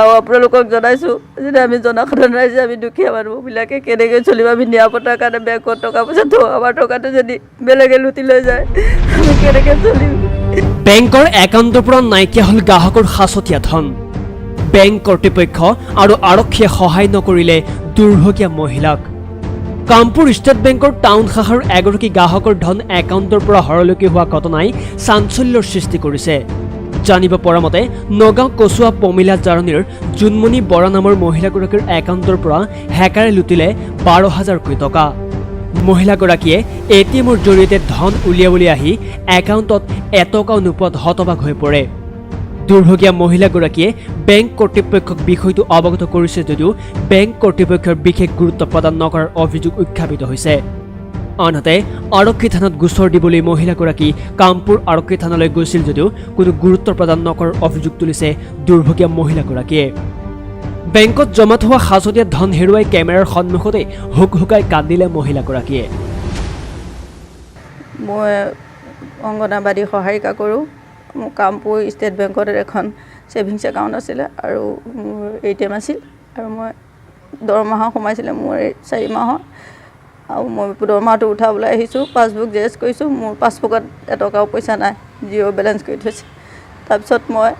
আৰু আপোনালোকক জনাইছোঁ যে আমি জনসাধাৰণ ৰাইজে, আমি দুখীয়া মানুহবিলাকে কেনেকৈ চলিম? আমি নিৰাপত্তাৰ কাৰণে বেংকত টকা পইচা থওঁ। আমাৰ টকাটো যদি বেলেগে লুটি লৈ যায়, আমি কেনেকৈ চলিম? বেংকৰ একাউণ্টৰ পৰা নাইকিয়া হ'ল গ্ৰাহকৰ সাঁচতীয়া ধন। বেংক কৰ্তৃপক্ষ আৰু আৰক্ষীয়ে সহায় নকৰিলে দুৰ্ভগীয়া মহিলাক। কামপুৰ ষ্টেট বেংকৰ টাউন শাখাৰ এগৰাকী গ্ৰাহকৰ ধন একাউণ্টৰ পৰা হৰলুকি হোৱা ঘটনাই চাঞ্চল্যৰ সৃষ্টি কৰিছে। জানিব পৰা মতে, নগাঁও কচুৱা পমিলা জাৰণীৰ জোনমণি বৰা নামৰ মহিলাগৰাকীৰ একাউণ্টৰ পৰা হেকাৰে লুটিলে 12 হাজাৰকৈ টকা। মহিলাগৰাকীয়ে এ টি এমৰ জৰিয়তে ধন উলিয়াবলৈ আহি একাউণ্টত এটকাও নোপোৱাত হতবাক হৈ পৰে। দুৰ্ভগীয়া মহিলাগৰাকীয়ে বেংক কৰ্তৃপক্ষক বিষয়টো অৱগত কৰিছে যদিও বেংক কৰ্তৃপক্ষৰ বিশেষ গুৰুত্ব প্ৰদান নকৰাৰ অভিযোগ উত্থাপিত হৈছে। আনহাতে, আৰক্ষী থানাত গোচৰ দিবলৈ মহিলাগৰাকী কামপুৰ আৰক্ষী থানালৈ গৈছিল যদিও কোনো গুৰুত্ব প্ৰদান নকৰাৰ অভিযোগ তুলিছে দুৰ্ভগীয়া মহিলাগৰাকীয়ে। বেংকত জমা থোৱা সাঁচতীয়া ধন হেৰুৱাই কেমেৰাৰ সন্মুখতে হুকহুকাই কান্দিলে মহিলাগৰাকীয়ে। মই অংগনাবাদী সহায়িকা কৰোঁ। মোৰ কামপুৰ ষ্টেট বেংকত এখন ছেভিংছ একাউণ্ট আছিলে আৰু মোৰ এ টি এম আছিল। আৰু মই দৰমহা সোমাইছিলে মোৰ এই 4 মাহৰ আৰু মই দৰমহাটো উঠাবলৈ আহিছোঁ। পাছবুক জেৰক্স কৰিছোঁ, মোৰ পাছবুকত এটকাও পইচা নাই, জিৰ' বেলেঞ্চ কৰি থৈছে। তাৰপিছত মই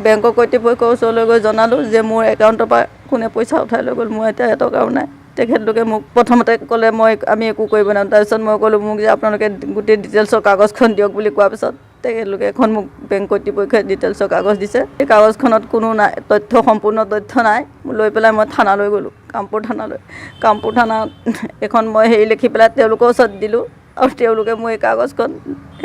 বেংকৰ কৰ্তৃপক্ষৰ ওচৰলৈ গৈ জনালোঁ যে মোৰ একাউণ্টৰ পৰা কোনে পইচা উঠাই লৈ গ'ল, মোৰ এতিয়া এটকাও নাই। তেখেতলোকে মোক প্ৰথমতে ক'লে আমি একো কৰিব নোৱাৰোঁ। তাৰপিছত মই ক'লোঁ মোক যে আপোনালোকে গোটেই ডিটেইলছৰ কাগজখন দিয়ক বুলি কোৱাৰ পিছত তেখেতলোকে এখন মোক বেংক কৰ্তৃপক্ষই ডিটেইলছৰ কাগজ দিছে। সেই কাগজখনত কোনো নাই তথ্য, সম্পূৰ্ণ তথ্য নাই। লৈ পেলাই মই থানালৈ গ'লোঁ, কামপুৰ থানালৈ। কামপুৰ থানাত এখন মই হেৰি লিখি পেলাই তেওঁলোকৰ ওচৰত দিলোঁ আৰু তেওঁলোকে মোৰ এই কাগজখন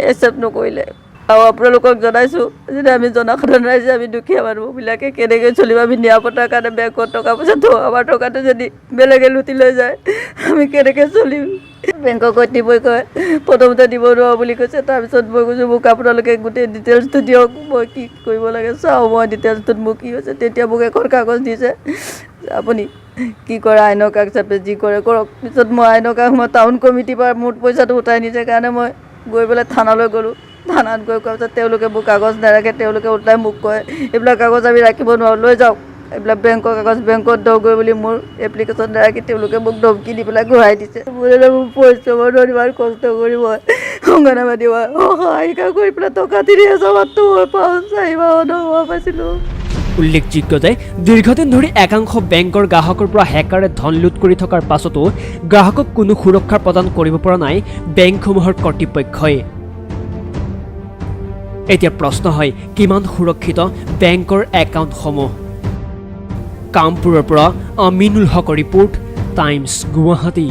একচেপ্ট নকৰিলে। আৰু আপোনালোকক জনাইছোঁ যে আমি জনসাধাৰণ ৰাইজে, আমি দুখীয়া মানুহবিলাকে কেনেকৈ চলিম? আমি নিৰাপত্তাৰ কাৰণে বেংকত টকা পইচা থওঁ। আমাৰ টকাটো যদি বেলেগে লুটি লৈ যায়, আমি কেনেকৈ চলিম? বেংকৰ কৰ্তৃপক্ষই প্ৰথমতে দিব নোৱাৰোঁ বুলি কৈছে। তাৰপিছত মই কৈছোঁ, মোক আপোনালোকে গোটেই ডিটেইলছটো দিয়ক, মই কি কৰিব লাগে চাওঁ, মই ডিটেইলছটোত মোৰ কি হৈছে। তেতিয়া মোক এখন কাগজ দিছে, আপুনি কি কৰে আইনৰ কাষ চাপে, যি কৰে কৰক। পিছত মই আইনৰ কাষ, মই টাউন কমিটিৰ পৰা মোৰ পইচাটো উঠাই নিছে কাৰণে মই গৈ পেলাই থানালৈ গ'লোঁ। থানাত গৈ কোৱাৰ পিছত তেওঁলোকে মোক কাগজ নাৰাখে। তেওঁলোকে ওলোটাই মোক কয়, এইবিলাক কাগজ আমি ৰাখিব নোৱাৰোঁ, লৈ যাওক, এইবিলাক বেংকৰ কাগজ বেংকত দগৈ বুলি মোৰ এপ্লিকেশ্যন নাৰাখি তেওঁলোকে মোক ধমকি দি পেলাই ঘূৰাই দিছে। মোৰ পৰিশ্ৰমৰ ধন, ইমান কষ্ট কৰি মই অংগনাবাদী সহায়িকা কৰি পেলাই টকা 3000 মাত্ৰ মই পাওঁ, 4 মাহৰ দৰমহা পাইছিলোঁ। উল্লেখযোগ্য যে দীৰ্ঘদিন ধৰি একাংশ বেংকৰ গ্ৰাহকৰ পৰা হেকাৰে ধন লুট কৰি থকাৰ পাছতো গ্ৰাহকক কোনো সুৰক্ষা প্ৰদান কৰিব পৰা নাই বেংকসমূহৰ কৰ্তৃপক্ষই। এতিয়া প্ৰশ্ন হয়, কিমান সুৰক্ষিত বেংকৰ একাউণ্টসমূহ? কামপুৰৰ পৰা আমিনুল হকৰ ৰিপৰ্ট, টাইমছ গুৱাহাটী।